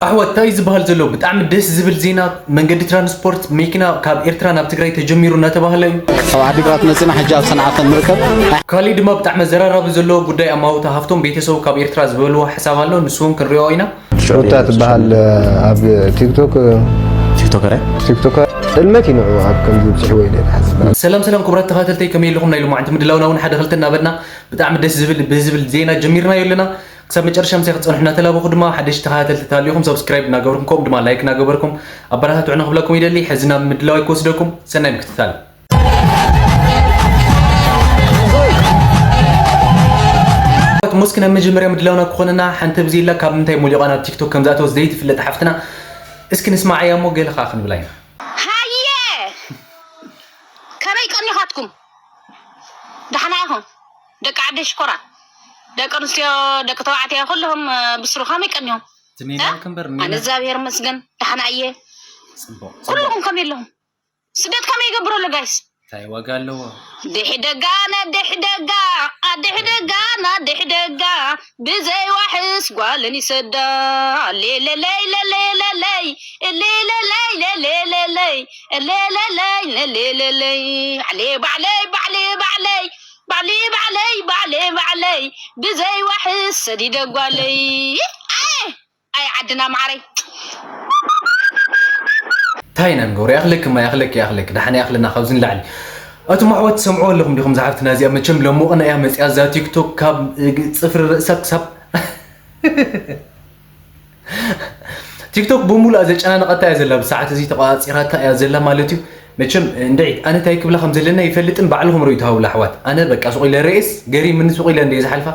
ኣሕዋት፣ እንታይ እዩ ዝበሃል ዘሎ? ብጣዕሚ ደስ ዝብል ዜና። መንገዲ ትራንስፖርት መኪና ካብ ኤርትራ ናብ ትግራይ ተጀሚሩ እናተባህለ እዩ። ካብ ዓዲግራት መፂና ሕጂ ኣብ ሰንዓ ከም ንርከብ። ካሊእ ድማ ብጣዕሚ ዘራራቢ ዘለዎ ጉዳይ፣ ኣማውታ ሃፍቶም ቤተሰቡ ካብ ኤርትራ ዝበልዎ ሓሳብ ኣሎ። ንሱ እውን ክንሪኦ ኢና። ሽዑታ ትበሃል ኣብ ቲክቶክ። ቲክቶከር እያ? ቲክቶከር ጥልመት ይንዑ ኣብ ከምዚ ብፅሕዎ ኢለ ይሓስብ። ሰላም ሰላም ክቡራት ተኸታተልተይ፣ ከመይ ኣለኹም? ናይ ሎማዓንቲ ምድላውና እውን ሓደ ክልተ እናበልና ብጣዕሚ ደስ ዝብል ብዝብል ዜና ጀሚርናዮ ኣለና። ክሳብ መጨረሻ ምሳይ ክትፀንሑ እናተላበኹ ድማ፣ ሓደሽቲ ተኸታተልቲ ተሃልዩኹም ሰብስክራይብ እናገበርኩም፣ ከምኡ ድማ ላይክ እናገበርኩም ኣበረታትዑ ንክብለኩም ይደሊ። ሕዚ ናብ ምድላዋይ ክወስደኩም፣ ሰናይ ምክትታል። ሞስክ ናብ መጀመርያ ምድላውና ክኾነና ሓንቲ ብዜላ ካብ ምንታይ ሞሊቓ ናብ ቲክቶክ ከም ዝኣተወት ዘይትፍለጥ ሓፍትና እስኪ ንስማዓያ እሞ ገለ ኸዓ ክንብላ ኢና። ሃየ! ከመይ ቀኒኻትኩም? ደሓና ኢኹም? ደቂ ዓደይ ሽኮራት፣ ደቂ ኣንስትዮ፣ ደቂ ተባዕትዮ፣ ኩልኹም፣ እ፣ ብስሩ ከመይ ቀኒኹም? ትሜዳ እ? ክንበር ኣነ ሜዳ። እግዚኣብሔር ይመስገን ደሓና እየ። ጽቡቕ፣ ጽቡቕ። ኩልኹም ከመይ ኣለኹም? ስደት ከመይ ይገብር ኣሎ ጋይስ? እንታይ ዋጋ ኣለዎ? ድሕደጋ ነድሕደጋ፣ ኣድሕደጋ ናድሕደጋ፣ ብዘይ ዋሕስ ጓልን ይሰዳ። ሌለለይ ለሌለለይ፣ ሌለለይ ለሌለለይ፣ ሌለለይ ለሌለለይ። ባዕሌ ባዕለይ፣ ባዕሌ ባዕለይ፣ ባዕሊ ባዕለይ፣ ባዕሌ ባዕለይ፣ ብዘይ ዋሕስ ሰዲደ ጓለይ። ኣይ! ኣይ ዓድና ማዓረይ። እንታይ ኢና ንገብሮ? ያኽለክማ፣ ያኽለክ፣ ያኽለክ። ደሓን ያኽልና ካብዚ ንላዕሊ። ኣቱም ኣሕዋት ትሰምዕዎ ኣለኹም ዲኹም? ዝሓፍትና እዚኣ መቸም ለሞቕና እያ መፂኣ እዛ ቲክቶክ ካብ፣ እ፣ ፅፍሪ ርእሳ ክሳብ ቲክቶክ ብምሉኣ ዘጨናነቐታ እያ ዘላ። ብሰዓት እዚ ተቋፂራታ እያ ዘላ ማለት እዩ። መቸም እንድዒ ኣነ እንታይ ክብላ ከም ዘለና ይፈልጥን ባዕልኹም ርእዩ ትሃቡላ ኣሕዋት። ኣነ በቃ ሱቕ ኢለ ርእየስ ገሪምኒ ሱቕ ኢለ እንድየ ዝሓልፋ።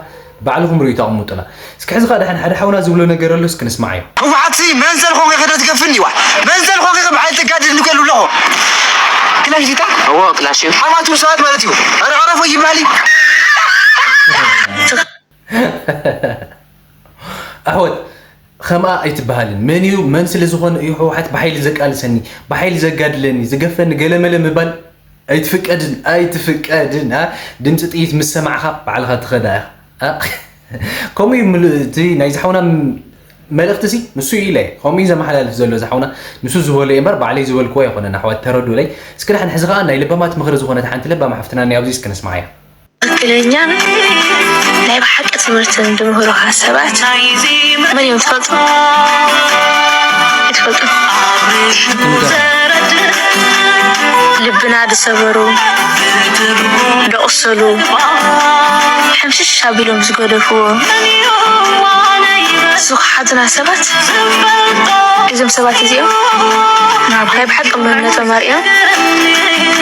ባዕልኹም ርእዩ ተቐምጡላ። እስኪ ሕዚ ኸኣ ደሓን ሓደ ሓውና ዝብሎ ነገር ኣሎ፣ እስኪ ንስማዓዮ። ክፉዓትሲ መንዘል ኾንኪ ከ ዶ ትገፍኒ ዋ? መንዘል ኾንኪ ከ ብሓይሊ ተጋድድኒ እኮ ይብሉ ኣለኹ። ክላሽ ዲታ? እዎ፣ ክላሽ እዩ። ሓማቱ ሰባት ማለት እዩ። ኧረ ዕረፎ ይበሃል እዩ። ኣሕወት፣ ከምኣ ኣይትበሃልን። መን እዩ፣ መን ስለ ዝኾነ እዩ ህወሓት ብሓይሊ ዘቃልሰኒ፣ ብሓይሊ ዘጋድለኒ፣ ዝገፈኒ፣ ገለመለ ምባል ኣይትፍቀድን፣ ኣይትፍቀድን፣ ኣ? ድምፂ ጥይት ምስ ሰማዕኻ ባዕልኻ ትኸዳ ኢኻ፣ ኣ? ከምኡ እዩ ምል-፣ እቲ ናይ ዝሓውና ም-፣ መልእኽቲ ሲ ንሱ እዩ ኢለ፣ ከምኡ እዩ ዘመሓላልፍ ዘሎ ዝሓውና፣ ንሱ ዝበሎ እዩ እምበር ባዕለይ ዝበልክዎ ኣይኮነን። ኣሕዋት ተረዱለይ። እስኪ ደሓን ሕዚ ኸዓ ናይ ለባማት ምኽሪ ዝኾነት ሓንቲ ለባም ሓፍትና እኒኣ ኣብዚ እስኪ ንስማዓያ። ትኽክለኛ ናይ ብሓቂ ትምህርቲ ንምህሩኻ ሰባት መን እዮም ትፈልጡ? ኣይትፈልጡ። ልብና ዝሰበሩ፣ ዘቑሰሉ፣ ሕምሽሽ ኣቢሎም ዝገደፍዎ ዝኸሓዱና ሰባት፣ እዞም ሰባት እዚኦም ናይ ብሓቂ መንነቶም ኣርእዮም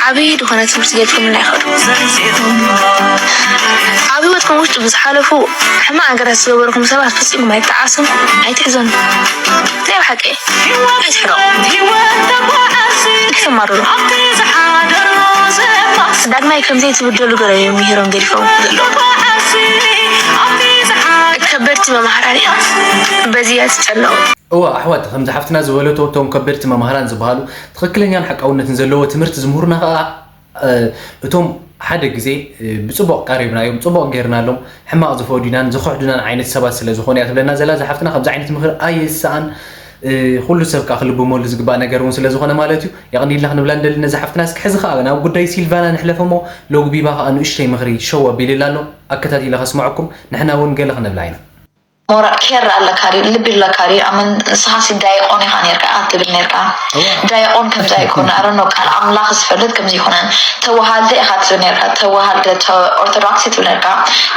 ዓብዪ ዝኾነ ትምህርቲ ገዲፎምልና ይኸዱ። ኣብ ህይወትኩም ውሽጢ ብዝሓለፉ ሕማቕ ነገራት ዝገበርኩም ሰባት ፈጺምኩም ኣይተዓሱን፣ ኣይትሕዘኑ። ናይ ብሓቂ ኣይትሕረቑ። ኣይተማርሩ። ዳግማይ ከምዘይትብደሉ ገለ እዮም ምሂሮም ገዲፎም ዘለዉ። ከበድቲ መማህራን እዮም። በዚ እያ ትጨነቑ። እወ ኣሕዋት፣ ከምዚ ሓፍትና ዝበለቶ፣ እቶም ከበድቲ መማህራን ዝበሃሉ ትኽክለኛን ሓቃውነትን ዘለዎ ትምህርቲ ዝምህሩና ኸዓ፣ እ፣ እቶም ሓደ ግዜ፣ እ፣ ብጽቡቕ ቀሪብናዮም፣ ጽቡቕ ጌርናሎም፣ ሕማቕ ዝፈድዩናን ዝኽሕዱናን ዓይነት ሰባት ስለ ዝኾኑ እያ ትብለና ዘላ እዛ ሓፍትና። ከምዚ ዓይነት ምኽሪ ኣይስኣን፣ እ፣ ኩሉ ሰብ ከኣ ክልብመሉ ዝግባእ ነገር እውን ስለ ዝኾነ ማለት እዩ። የቐንየልና ክንብላ ንደሊ ነዛ ሓፍትና። እስኪ ሕዚ ኸኣ ናብ ጉዳይ ሲልቫና ንሕለፍ እሞ፣ ሎግቢባ ኸኣ ንእሽተይ ምኽሪ ሸው ኣቢልላ ኣሎ። ኣከታቲለ ከስምዐኩም፣ ንሕና እውን ገለ ክንብላ ኢና። ሞራል ኬር ኣለካ ድዩ? ልቢ ኣለካ ድዩ? ኣመን ንስኻሲ ዳይቆን ኢኻ ኔርካ፣ ኢኻ ትብል ኔርካ። እዋ። ዳይቆን ከምዚ ኣይኮነ፣ ኣረኖ ቃል ኣምላኽ ዝፈልጥ ከምዚ ይኮነን። ተወሃልደ ኢኻ ትብል ኔርካ፣ ተወሃልደ፣ ተ-፣ ኦርቶዶክስ ትብል ኔርካ።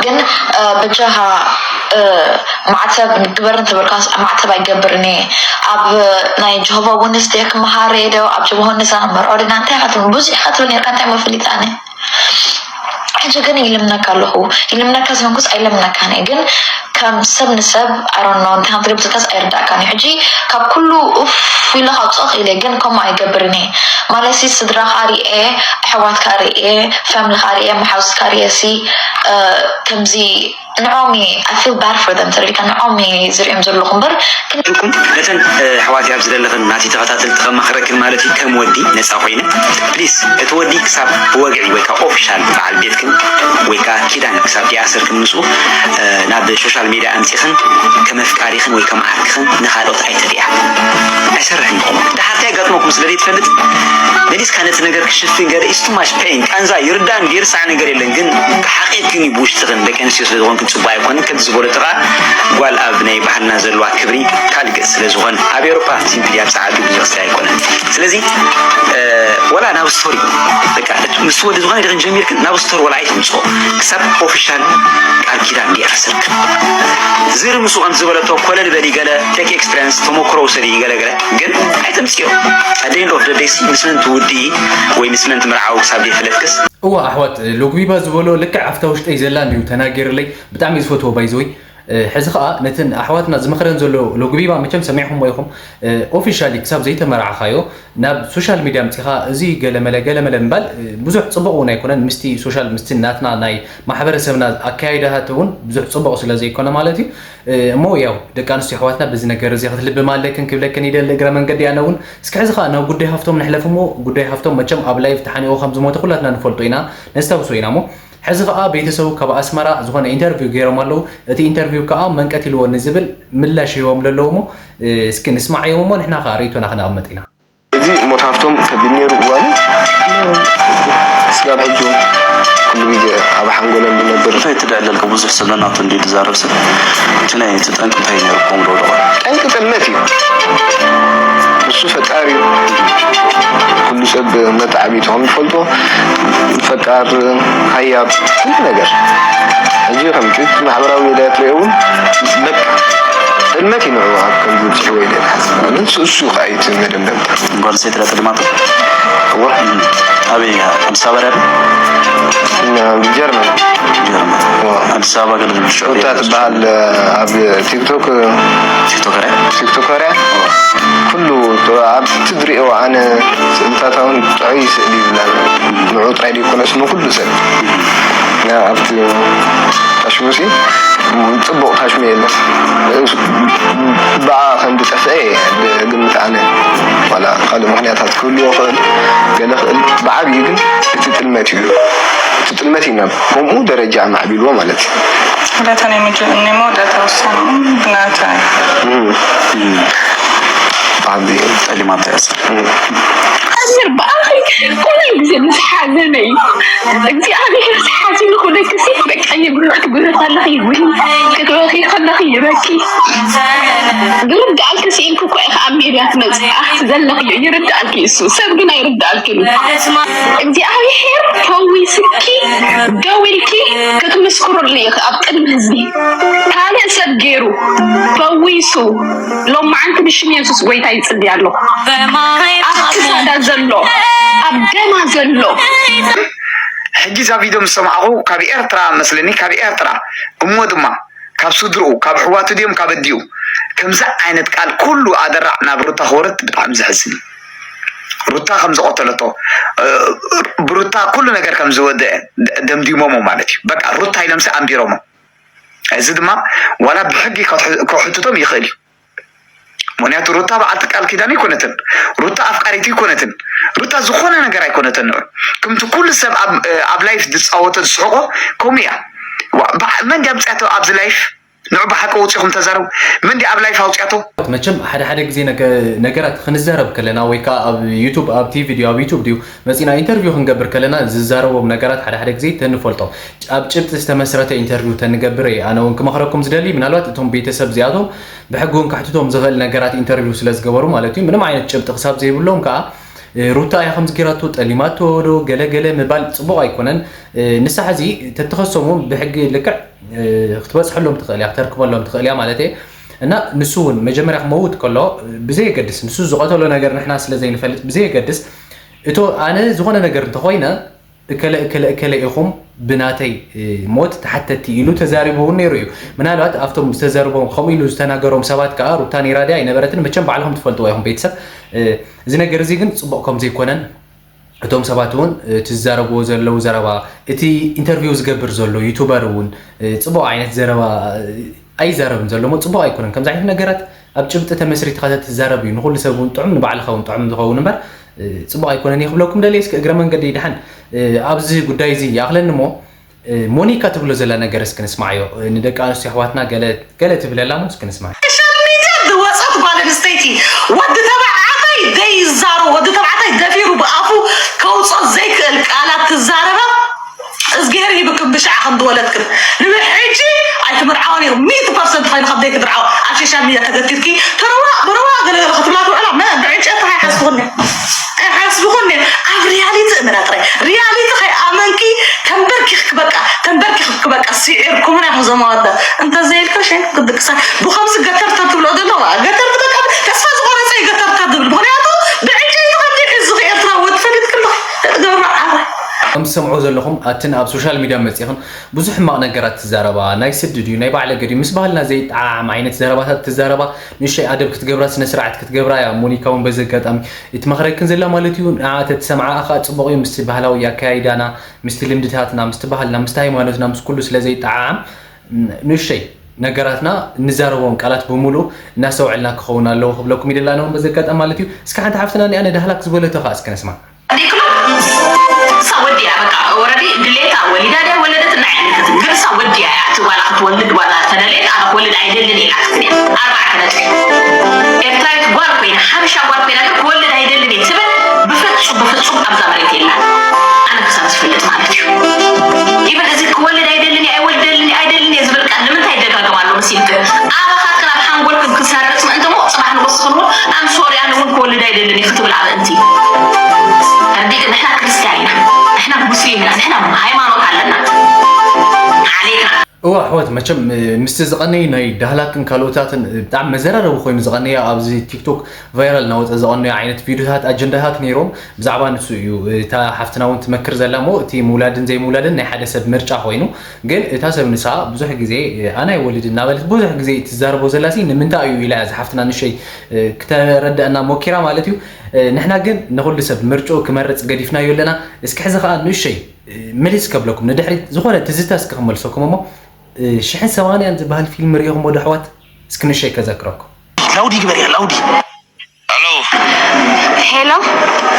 ግን፣ እ፣ በጃኻ፣ እ፣ ማዕተብ ግበር እንተበልካ፣ ማዕተብ ኣይገብርን እየ። ኣብ ናይ ጀሆቫ ወትነስ ድየ ክመሃር እየ ዶ? ኣብ ጀሆቫ ወትነስ መርዖ ድና እንታይ ኢኻ ትብል? ብዙሕ ኢኻ ትብል ኔርካ፣ እንታይ እሞ ፈሊጠ ኣነ? ሕጂ ግን ይልምነካ ኣለኹ። ይልምነካ ዝኮንኩስ ኣይለምነካን እየ፣ ግን ከም ሰብ ንሰብ፣ I don't know፣ እንታይ ከም ትብል ብዝካስ ኣይርዳእካን እዩ። ሕጂ ካብ ኩሉ ኡፍ ኢለ ከውፅኦ ክኢለ፣ ግን ከምኡ ኣይገብርን እየ። ማለትሲ ስድራኻ ርኤ፣ ኣሕዋትካ ርኤ፣ ፋምልኻ ርኤ፣ መሓዙትካ ርኤ ሲ፣ እ፣ ከምዚ ንዖም እየ፣ I feel bad for them፣ ተረዲእካ? ንዖም እየ ዝርእዮም ዘለኹ እምበር፣ ግን ኩም ነተን፣ እ፣ ኣሕዋተይ ኣብዚ ዘለኽን ናተይ ተኸታተልቲ ከማኽረክን ማለት እዩ፣ ከም ወዲ ነፃ ኮይነ፣ ፕሊስ፣ እቲ ወዲ ክሳብ ብወግዒ ወይ ካብ ኦፊሻል በዓል ቤትክን ወይ ከዓ ኪዳን ክሳብ ዲኣስርክን ምስኡ ናብ ሶሻል ሜድያ ኣምፂኽን ከም ኣፍቃሪኽን ወይ ከም ዓርክኽን ንኻልኦት ኣይተርእያ። ኣይሰርሕን ከምኡ። ደሓር እንታይ የጋጥመኩም ስለ ዘይትፈልጥ መሊስካ ነቲ ነገር ክሽፍን ገለ is too much pain። ቃንዛ ይርዳእን ዘይርሳዕ ነገር የለን፣ ግን ሓቂቕክን እዩ ብውሽጥኽን። ደቂ ኣንስትዮ ስለ ዝኾንክን ፅቡቅ ኣይኮነን። ከምዚ ዝበለቶ ከዓ ጓል ኣብ ናይ ባህልና ዘለዋ ክብሪ ካልእ ገፅ ስለ ዝኾነ ኣብ ኤውሮጳ ሲምፕሊ ኣብ ፃዓዱ ብዙሕ ስለ ኣይኮነን። ስለዚ ወላ ናብ ስቶሪ በቃ ምስ ወዲ ዝኾነ ድኽን ጀሚርክን ናብ ስቶሪ ወላ ኣይትምፅኦ ክሳብ ኦፊሻል ቃል ኪዳን ዲኣስርክ ዝር ምስ ከም ዝበለቶ ኮለል በሊ ገለ ቴክ ኤክስፒሪንስ ተሞክሮ ውሰዲ ገለ ገለ ግን ኣይተምፅኦ። ኣደይን ኦፍ ደደይሲ ምስ መን ትውድኢ ወይ ምስ መን ትምርዓው ክሳብ ዘይፈለጥክስ እዋ ኣሕዋት ሎግቢባ ዝበሎ ልክዕ ኣብታ ውሽጠይ ዘላ እንድዩ ተናጊርለይ ብጣዕሚ ዝፈትዎ ባይዘወይ ሕዚ ከዓ ነትን ኣሕዋትና ዝመኽረን ዘሎ ሎግቢባ መቸም ሰሚዕኹሞ ኢኹም officially ክሳብ ዘይተመራዕኻዮ ናብ social media ኣምፂኻ እዚ ገለመለ ገለመለ ምባል ብዙሕ ፅቡቅ እውን ኣይኮነን ምስቲ social ምስቲ ናትና ናይ ማሕበረሰብና ኣካይዳታት እውን ብዙሕ ፅቡቅ ስለ ዘይኮነ ማለት እዩ እሞ ያው ደቂ ኣንስትዮ ኣሕዋትና በዚ ነገር እዚ ክትልብማ ኣለክን ክብለክን ይደሊ እግረ መንገዲ ኣነ እውን እስኪ ሕዚ ከዓ ናብ ጉዳይ ሃፍቶም ንሕለፍ እሞ ጉዳይ ሃፍቶም መቸም ኣብ live ተሓኒቑ ከም ዝሞተ ኩላትና ንፈልጦ ኢና ነስታውሶ ኢና እሞ ሕዚ ከዓ ቤተሰቡ ካብ ኣስመራ ዝኾነ interview ገይሮም ኣለዉ እቲ interview ከዓ መንቀት ኢልዎ ንዝብል ምላሽ ሂቦም ለለዉ እሞ እስኪ ንስማዓዮም እሞ ንሕና ከዓ ርእይቶና ክነቕምጥ ኢና። እዚ ሞት ሃፍቶም ከቢድ ነይሩ እዋኑ ስጋብ ሕጂ እውን ኩሉ ግዜ ኣብ ሓንጎሎም ዝነብር። እንታይ ትድዕለልካ ብዙሕ ሰብ ነናቱ እንድዩ ዝዛረብ ሰብ እቲ ናይ እቲ ጠንቂ እንታይ ነይሩ ኮም ዶ ደቆ። ጠንቂ ጥልመት እዩ ንሱ ፈጣር እዩ ኩሉ ሰብ መተዓቢቱ ከም ዝፈልጦ ፈቃር ሃያብ ኩሉ ነገር ሕጂ ከምቲ ማሕበራዊ ሚድያ ትሪኦ እውን በቃ ጥልመት እዩ ንዑ ኣብ ከምዚ ብፅሕዎ ኢለ ዝሓስብ ንሱ እሱ እዩ ከዓ እዩ እቲ መደምደምታ ጓል ኣንስተይቲ ዳ ጥልማት እዋ ኣበይ ኣዲስ ኣበባ ዳ ጀርመን ጀርመን ኣዲስ ኣበባ ገለ ዝብል ሽዑ ሩታ ትበሃል ኣብ ቲክቶክ ቲክቶከር እያ ቲክቶከር እያ ኩሉ ኣብ ትድሪኦ ኣነ ስእልታታ እውን ጥዑይ ስእሊ ይብላ ንዑ ጥራይ ዘይኮነስ ንኩሉ ሰብ ኣብቲ ታሽሙሲ ፅቡቕ ታሽሙ የለን ብኣ ከም ዝጠፍአ ግምት ኣነ ዋላ ካልእ ምክንያታት ክህሉ ይኽእል ገለ ክእል ብዓብዩ ግን እቲ ጥልመት እዩ እቲ ጥልመት ኢና ከምኡ ደረጃ ማዕቢልዎ ማለት እዩ ولاتني مجنني مودة وصل بناتي ጠሊማታ እያ ኣዝር ብኣኺ ኩሉ ግዜ ምስ ሓዘነ እዩ እግዚኣብሔር ሓዚኑ ክብለኪ ሲ በቃ ይብሎ ክትብሪ ከለኺ ይብሪ ክትበኺ ከለኺ ይበኪ ዝርድኣልኪ ስኢንኪ እኮ ኢኺ ኣብ ሜድያ ትመፅእ ኣቲ ዘለኽዮ ይርድኣልኪ እሱ ሰብ ግን ኣይርድኣልክን እግዚኣብሔር ፈዊስኪ ደው ኢልኪ ክትምስክርሉ ኢኺ ኣብ ቅድሚ ህዝቢ ካልእ ሰብ ገይሩ ፈዊሱ ሎማዓንቲ ብሽም የሱስ ጎይታ ይፅሊ ኣለኹ ኣብ ክሳዳ ዘሎ ኣብ ደማ ዘሎ ሕጂ እዛ ቪድዮ ምስ ሰማዕኹ ካብ ኤርትራ መስለኒ ካብ ኤርትራ እሞ ድማ ካብ ስድርኡ ካብ ኣሕዋቱ ድዮም ካብ ኣዲኡ ከምዚ ዓይነት ቃል ኩሉ ኣደራዕ ናብ ሩታ ክወርድ ብጣዕሚ ዘሕዝን እዩ ሩታ ከም ዝቐተለቶ ብሩታ ኩሉ ነገር ከም ዝወደአ ደምዲሞሞ ማለት እዩ በቃ ሩታ ኢሎምሲ ኣንቢሮሞ እዚ ድማ ዋላ ብሕጊ ከሕትቶም ይኽእል እዩ ምክንያቱ ሩታ በዓልቲ ቃል ኪዳን ኣይኮነትን ሩታ ኣፍቃሪት ኣይኮነትን ሩታ ዝኾነ ነገር ኣይኮነትን ንዑ ከምቲ ኩሉ ሰብ ኣብ ላይፍ ዝፃወቶ ዝስሕቆ ከምኡ እያ መን ድያ ምፅያቶ ኣብዚ ላይፍ ንዑ ብሓቂ ወፂኹም ተዛረቡ መን ድያ ኣብ ላይፍ ኣውፅያቶ መቸም ሓደ ሓደ ግዜ ነገራት ክንዛረብ ከለና ወይ ከዓ ኣብ ዩቱብ ኣብ ቲቪ ድዩ ኣብ ዩቱብ ድዩ መፂና ኢንተርቪው ክንገብር ከለና ዝዛረቦም ነገራት ሓደ ሓደ ግዜ ተንፈልጦ ኣብ ጭብጢ ዝተመስረተ ኢንተርቪው ተንገብር እየ ኣነ እውን ክመኽረኩም ዝደሊ ምናልባት እቶም ቤተሰብ እዚኣቶም ብሕጊ እውን ከሕትቶም ዝኽእል ነገራት ኢንተርቪው ስለ ዝገበሩ ማለት እዩ ምንም ዓይነት ጭብጢ ክሳብ ዘይብሎም ከዓ ሩታ እያ ከምዚ ጌራቶ ጠሊማቶ ዶ ገለ ገለ ምባል ፅቡቕ ኣይኮነን ንሳ ሕዚ ተትኸሶም እውን ብሕጊ ልክዕ ክትበፅሐሎም ትኽእል እያ ክተርክበሎም ትኽእል እያ ማለት እየ እና ንሱ እውን መጀመርያ ክመውት ከሎ ብዘየገድስ ንሱ ዝቐተሎ ነገር ንሕና ስለ ዘይንፈልጥ ብዘየገድስ እቶ ኣነ ዝኾነ ነገር እንተኾይነ እከለ እከለ እከለ ኢኹም ብናተይ ሞት ተሓተቲ ኢሉ ተዛሪቡ እውን ነይሩ እዩ ምናልባት ኣብቶም ዝተዘርቦም ከምኡ ኢሉ ዝተናገሮም ሰባት ከዓ ሩታ ነይራ ድያ ኣይነበረትን መቸም ባዕልኹም ትፈልጥዎ ኢኹም ቤተሰብ እዚ ነገር እዚ ግን ፅቡቕ ከም ዘይኮነን እቶም ሰባት እውን እቲ ዝዛረብዎ ዘለዉ ዘረባ እቲ ኢንተርቪው ዝገብር ዘሎ ዩቱበር እውን ፅቡቕ ዓይነት ዘረባ ኣይዛረብን ዘሎ ሞ ፅቡቕ ኣይኮነን ከምዚ ዓይነት ነገራት ኣብ ጭብጢ ተመስሪትካ ተትዛረብ እዩ ንኩሉ ሰብ እውን ጥዑም ንባዕልኻ እውን ጥዑም ዝኸውን እምበር ፅቡቕ ኣይኮነን እየ ክብለኩም ደልየ እስኪ እግረ መንገዲ ድሓን ኣብዚ ጉዳይ እዚ ይኣኽለኒ ሞ ሞኒካ ትብሎ ዘላ ነገር እስኪ ንስማዓዮ። ንደቂ ኣንስትዮ ኣሕዋትና ገለ ገለ ትብለላ እሞ እስኪ ንስማዕ። ሶሻል ሚድያ ዝወፀት ጓል ኣንስተይቲ ወዲ ተባዕታይ ዘይዛረብ፣ ወዲ ተባዕታይ ደፊሩ ብኣፉ ከውፅኦ ዘይክእል ቃላት ትዛረባ። እዝግሄር ሂብክን ብሽዓ ከም ዝወለድክን ንብሕጂ ኣይትምርዓውን ኢኹም። ሚእቲ ፐርሰንት ኮይኑ ከም ዘይትምርዓው ኣብ ሶሻል ሚድያ ተገቲርኪ ተረዋ ብረዋ ገለገለ ክትብላ ትውዕላ። መ ብዕንጨቲ ኣይሓስብኹን እየ ኣይሓስብኹን እየ። ኣብ ሪያሊቲ እምና ጥራይ። ሪያሊቲ ከይኣመንኪ ተንበርኪኽኪ በቃ ተንበርኪኽኪ በቃ ስዒርኩምና ኢኹም ዘማወዳ። እንተዘይልካ ሸይ ክድቅሳ ብኸምዚ ገተርተር ትብሎ ዘሎ ገተር በቃ ተስፋ ዝቆረፀ እዩ ገተርተር ዝብል። ምኽንያቱ ብዕንጨይቲ ከምዚ ሒዙኺ ኤርትራዊ ትፈልጥ ክሎ ገብረ ዓረ ከም ትሰምዑ ዘለኹም ኣትን ኣብ ሶሻል ሚድያ መፂእኽን ብዙሕ ሕማቕ ነገራት ትዛረባ፣ ናይ ስዲ ድዩ ናይ ባዕለገ ድዩ ምስ ባህልና ዘይጠዓዓም ዓይነት ዘረባታት ትዛረባ። ንእሽተይ ኣደብ ክትገብራ ስነ ስርዓት ክትገብራ እያ። ሞኒካ እውን በዚ ኣጋጣሚ እትመኽረክን ዘላ ማለት እዩ። ንዓ ተትሰምዓ ከዓ ፅቡቕ እዩ። ምስቲ ባህላዊ ኣከያይዳና፣ ምስቲ ልምድታትና፣ ምስቲ ባህልና፣ ምስቲ ሃይማኖትና ምስ ኩሉ ስለ ዘይጠዓዓም ንእሽተይ ነገራትና እንዛረቦም ቃላት ብምሉእ እናስተውዐልና ክኸውን ኣለዎ ክብለኩም ይደላ ነውን በዚ ኣጋጣሚ ማለት እዩ። እስኪ ሓንቲ ሓፍትና እኒኣ ንዳህላክ ዝበለቶ ከዓ እስኪ ነስማዕ። ዲክሎ እሳ ወዲያ በቃ ወረዲ ድሌታ ወሊዳ ድያ ወለደት እና ዓይነተት ግን እሳ ወዲያ እያ እቲ ዋላ ክትወልድ ዋላ ተደሌት ኣነ ክወልድ ኣይደልን ኢላት ግን ኣርባዕተ ነጥቢ ኤርትራዊት ጓል ኮይና ሓበሻ ጓል ኮይና ግን ክወልድ ኣይደልን እየ ትብል ብፍጹም ብፍጹም ኣብዛ መሬት የላ ኣነ ክሳብ ዝፈልጥ ማለት እዩ ኢቨን እዚ ክወልድ ኣይደልን እየ ኣይወልደልን እየ ኣይደልን እየ ዝብል ቃል ንምንታይ ይደጋግም ኣሎ መሲልክ ኣባኻ ክላብ ሓንጎልክ ክሰርጽ ምእንቲ ሞ ጽባሕ ንጎስ ክንውን ኣም ሶሪ ኣነ እውን ክወልድ ኣይደልን እየ ክትብል ኣበ እንቲ ኣርዲቅ ንሕና ክርስትያን ኢና ንሕና ሙስሊም ኢና ንሕና ሃይማኖት ኣለና ሓሊና እዋ ኣሕዋት መቸም ምስቲ ዝቐነዩ ናይ ዳህላክን ካልኦታትን ብጣዕሚ መዘራረቢ ኮይኑ ዝቐነየ ኣብዚ ቲክቶክ ቫይራል እናወፀ ዝቐነዩ ዓይነት ቪዲዮታት ኣጀንዳታት ነይሮም ብዛዕባ ንሱ እዩ እታ ሓፍትና እውን ትመክር ዘላ እሞ እቲ ምውላድን ዘይምውላድን ናይ ሓደ ሰብ ምርጫ ኮይኑ ግን እታ ሰብ ንሳ ብዙሕ ግዜ ኣናይ ወልድ እናበለት ብዙሕ ግዜ ትዛረቦ ዘላ ሲ ንምንታይ እዩ ኢላ እያ ዝሓፍትና ንሸይ ክተረድአና ሞኪራ ማለት እዩ ንሕና ግን ንኹሉ ሰብ ምርጭኡ ክመርፅ ገዲፍናዮ ኣለና እስኪ ሕዚ ከዓ ንእሸይ ምልስ ከብለኩም ንድሕሪት ዝኾነ ትዝታ እስኪ ክመልሰኩም እሞ ሽሕን ሰማንያን ዝበሃል ፊልም ርኢኹም ወደ ኣሕዋት እስኪ ንእሸይ ከዘክረኩም ላውዲ ግበርያ ላውዲ ሄሎ ሄሎ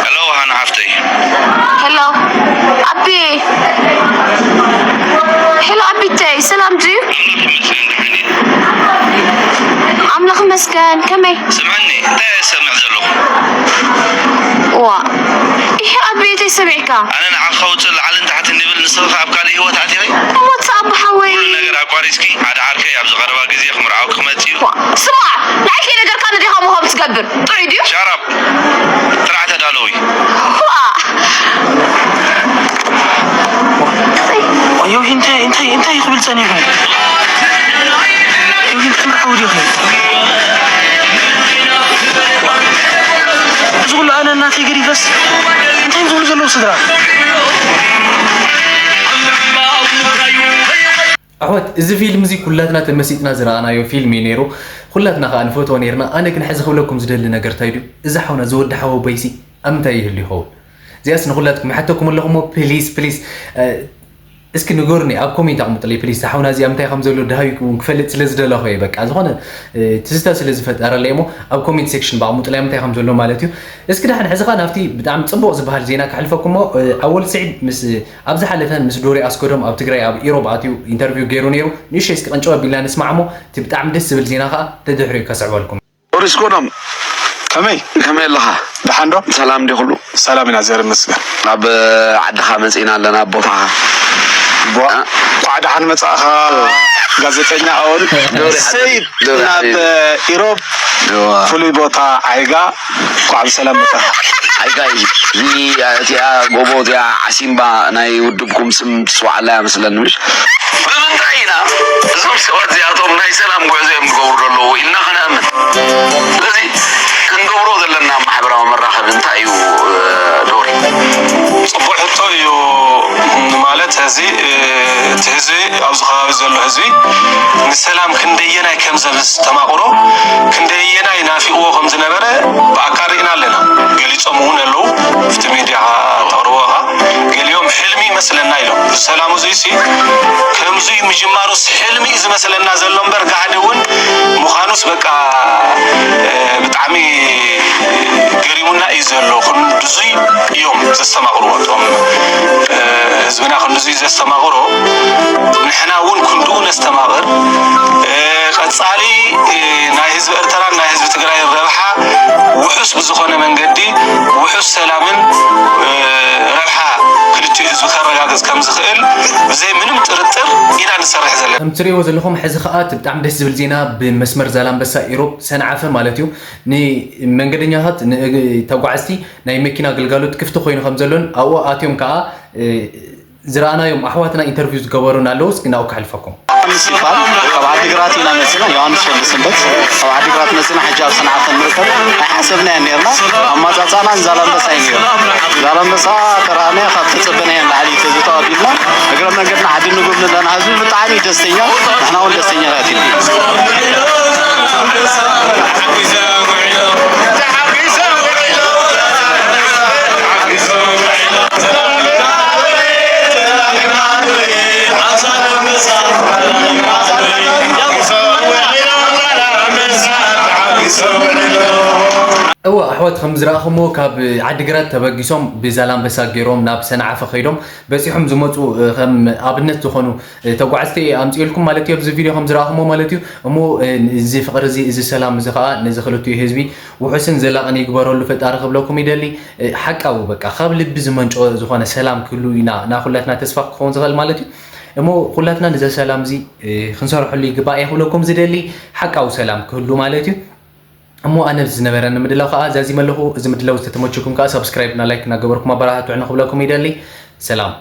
ሄሎ ሃና ሓፍተይ ሄሎ ኣቢ ሄሎ ኣቢተይ ሰላም ድዩ ኣምላኽ መስገን ከመይ ስምዕኒ እንታይ እየ ዝሰምዕ ዘለኹ ዋ ይሄ ኣቢ እተይ ሰሚዕካ ኣነ ንዓኻ ከውፅእ ላዕልን ታሕትን ይብል ንስኺ ከ ኣብ ካልእ ህይወት ኣቲኺ እሞ እቲ ኣቦ ሓወይ ኩሉ ነገር ኣቋሪፅኪ ሓደ ዓርከይ ኣብዚ ቀረባ ግዜ ክምርዓው ክመፅእ እዩ ዋ ስማዕ ንዓይ ከይነገርካኒ ዲኻ ምኾም ትገብር ጥዑይ ድዩ shut up ጥራሕ ተዳለዊ ዋ ኣዮ እንታይ እንታይ እንታይ ክብል ጸኒሑ እዚ ኩሉ ኣነ እናተይ ገዲፈስ እንታይ ዝብሉ ዘለዉ ስድራ ኣሕዋት እዚ ፊልም እዚ ኩላትና ተመሲጥና ዝረኣናዮ ፊልም እዩ ነይሩ ኩላትና ከዓ ንፈትዎ ነይርና ኣነ ግን ሕዚ ክብለኩም ዝደሊ ነገር እንታይ ድዩ እዚ ሓውና ዝወዲ ሓወቦይሲ ኣብ ምንታይ ይህሉ ይኸውን እዚኣስ ንኩላትኩም ይሓተኩም ኣለኹሞ ፕሊስ ፕሊስ እስኪ ንገሩኒ ኣብ ኮሜንት ኣቕምጥለይ ፕሊስ ሓውና እዚኣ ምንታይ ከም ዘሎ ድሃዩ እውን ክፈልጥ ስለ ዝደለኹ እየ በቃ ዝኾነ ትዝታ ስለ ዝፈጠረለይ እሞ ኣብ ኮሜንት ሴክሽን ብኣቕምጥለይ ምንታይ ከም ዘሎ ማለት እዩ እስኪ ዳሕን ሕዚ ኸዓ ናብቲ ብጣዕሚ ፅቡቕ ዝበሃል ዜና ከሕልፈኩሞ ኣወል ስዒድ ምስ ኣብ ዝሓለፈ ምስ ዶሪ ኣስገዶም ኣብ ትግራይ ኣብ ኢሮብ ኣትዩ ኢንተርቪው ገይሩ ነይሩ ንእሽተይ እስኪ ቅንጭብ ኣቢልና ንስማዕ እሞ እቲ ብጣዕሚ ደስ ዝብል ዜና ኸዓ ደድሕሪኡ ከስዕበልኩም ኦሪስኮኖም ከመይ ከመይ ኣለኻ ደሓን ዶ ሰላም እንዲ ኩሉ ሰላም ኢና ዘር መስገን ናብ ዓድኻ መፂና ኣለና ኣብ ቦታኻ እንኳዕ ደሓን መፃእኻ ጋዜጠኛ ኣወል ሰይድ ናብ ኢሮብ ፍሉይ ቦታ ዓይጋ እንኳዕ ብሰላም መፃእኻ ዓይጋ እዩ እዚኣ ጎቦ እዚኣ ዓሲምባ ናይ ውድብኩም ስም ትፅዋዓላ እያ መስለኒ ምሽ ብምንታይ ኢና እዞም ሰባት እዚኣቶም ናይ ሰላም ጉዕዞ እዮም ዝገብሩ ዘለዉ ኢልና ክንኣምን ስለዚ ክንገብሮ ዘለና ማሕበራዊ መራኸቢ እንታይ እዩ ዶሪ ፅቡቅ ሕቶ እዩ ማለት እዚ እቲ ህዝቢ ኣብዚ ከባቢ ዘሎ ህዝቢ ንሰላም ክንደየናይ ከም ዘምስ ተማቅሮ ክንደየናይ ናፊቅዎ ከም ዝነበረ ብኣካል ርኢና ኣለና ገሊፆም እውን ኣለዉ ኣብቲ ሚድያ ተቅርቦ ገሊኦም ሕልሚ ይመስለና ኢሎም ሰላም እዙይ ሲ ከምዙይ ምጅማሩስ ሕልሚ እዩ ዝመስለና ዘሎ እምበር ጋህዲ እውን ምዃኑስ በቃ ብጣዕሚ ገሪሙና እዩ ዘሎ ክንድዙይ እዮም ዘስተማቅርዎ እቶም ህዝብና ክንዱ ዘስተማቕሮ ንሕና እውን ክንድኡ ነስተማቕር። ቀፃሊ ናይ ህዝቢ ኤርትራን ናይ ህዝቢ ትግራይን ረብሓ ውሑስ ብዝኾነ መንገዲ ውሑስ ሰላምን ረብሓ ክልቲኡ ህዝቢ ከረጋግፅ ከም ዝኽእል ብዘይ ምንም ጥርጥር ኢና ንሰርሕ ዘለና። ከም ትሪእዎ ዘለኹም ሕዚ ከዓ እቲ ብጣዕሚ ደስ ዝብል ዜና ብመስመር ዛላምበሳ ኢሮብ ሰንዓፈ ማለት እዩ ንመንገደኛታት ንተጓዓዝቲ ናይ መኪና ግልጋሎት ክፍቲ ኮይኑ ከም ዘሎን ኣብኡ ኣትዮም ከዓ ዝረኣናዮም ኣሕዋትና ኢንተርቪው ዝገበሩን ኣለዉ። እስኪ ናብኡ ከሕልፈኩም። ዮሃንስ ይበሃል። ካብ ዓዲግራት ኢና መፂና። ዮሃንስ ወልደሰንበት። ካብ ዓዲግራት መፂና ሕጂ ኣብ ሰንዓፈ ንርከብ። ኣይሓሰብናዮ ነርና። ኣማፃፃእና ንዛላምበሳ እዩ ነይሩ። ዛላምበሳ ተረኣናዮ ካብ ተፀበናዮ ንላዕሊ እዩ ተዝተቐቢልና። እግረ መንገድና ዓዲ ንጉብኒ ኣለና። ህዝቢ ብጣዕሚ ደስተኛ፣ ንሕና እውን ደስተኛታት ኢና። እወ ኣሕዋት ከም ዝረኣኹሞ ካብ ዓዲግራት ተበጊሶም ብዛላምበሳ ገይሮም ናብ ሰንዓፈ ከይዶም በፂሖም ዝመፁ ከም ኣብነት ዝኾኑ ተጓዓዝቲ ኣምፅኤልኩም ማለት እዩ። ኣብዚ ቪድዮ ከም ዝረኣኹሞ ማለት እዩ። እሞ እዚ ፍቕሪ እዚ እዚ ሰላም እዚ ከዓ ነዚ ክልቲኡ ህዝቢ ውሑስን ዘላቕን ይግበረሉ ፈጣሪ ክብለኩም ይደሊ። ሓቃዊ በቃ ካብ ልቢ ዝመንጨወ ዝኾነ ሰላም ክህሉ ኢና ናኹላትና ተስፋ ክኸውን ዝኽእል ማለት እዩ። እሞ ኩላትና ንዘ ሰላም እዚ ክንሰርሐሉ ይግባእ እየ ክብለኩም ዝደሊ ሓቃዊ ሰላም ክህሉ ማለት እዩ። እሞ ኣነ ዝነበረኒ ምድላው ከዓ ዛዚመ ኣለኹ። እዚ ምድላው ዝተተመቸኩም ከዓ ሳብስክራይብ እና ላይክ እናገበርኩም ኣበረታትዑኒ ክብለኩም ይደሊ። ሰላም።